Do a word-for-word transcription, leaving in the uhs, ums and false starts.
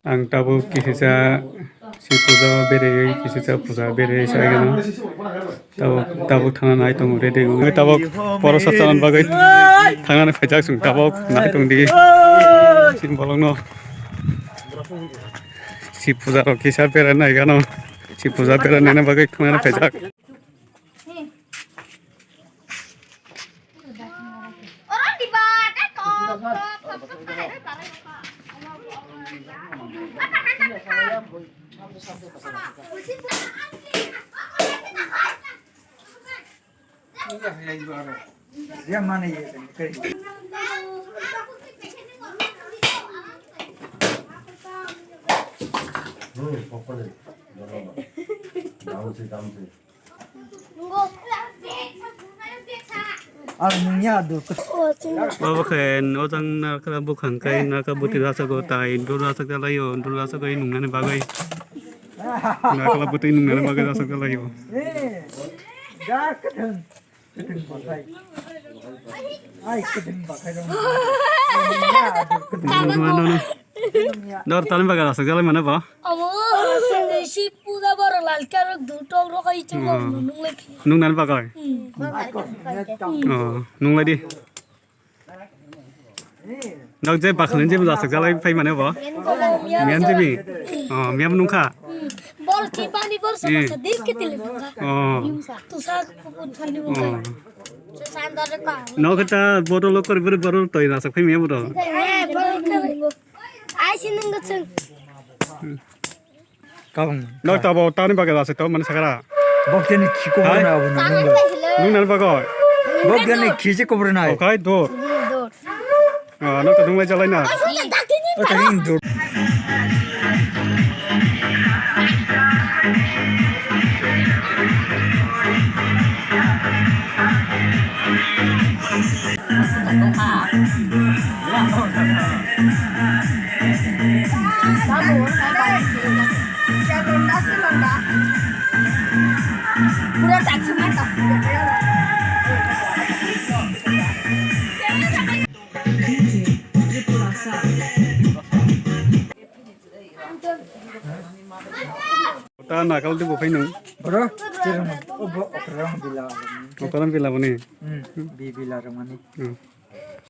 Ang tabuk kisisa si puja o beraiwi, kisisa puja beraiwi saigano. Tabuk, tabuk thangna nai tongo ready wngwi. Tabuk porosa chana bagwi thangnani phaijak chwng tabuk nai tongdi. Chini bolongno si puja rok kisa berai naigano. Si puja berai naina bagwi thangnani phaijak. Ang nungya do. Baba khe o jang narkala bukhang kai narkala bwtwi rwchapgo tai dul rwchapjalaio, dul rwchapgwi nungnani bagwi. Narkala bwtwi nungnani bagwi rwchapjalaio. Eh, da kwthwng, kwthwng bakhai. Ai, kwthwng bakhai rong. Nungya do kwthwng. Nungya do. Dor tani bagwi rwchapjalai mano bo. Amo, si puja boro lalkar dutok rok ai chungo nunglai. Nungnani bagwi. Hmm. Oh, nunglai di. Nok je bakhlin je bwla sakjalai phai mane bo. Miyan je bi. Oh, miyan nungkha. Bol ki pani bol sama sadik ke tili nungkha. Oh. Tusa kupun pani nungkha. Oh. Nok ta botol kor bor bor toi na sak phai miyan botol. Eh, bol ka. Ai si nungkha chung. Kabang. Nok tabo tani bagwi lase to mani sakara. Bok jani khi kobor na abo nung. Nung nan bagwi. Bok jani khi je kobor na. Okai dur. Ah, nok ta nung lai jalai na. O ta hin dur. Ta nakal di bo phai nung. Bro, cherang, o bo okrang bila. Okrang bila boni. Hmm, bi bila ramani. Hmm.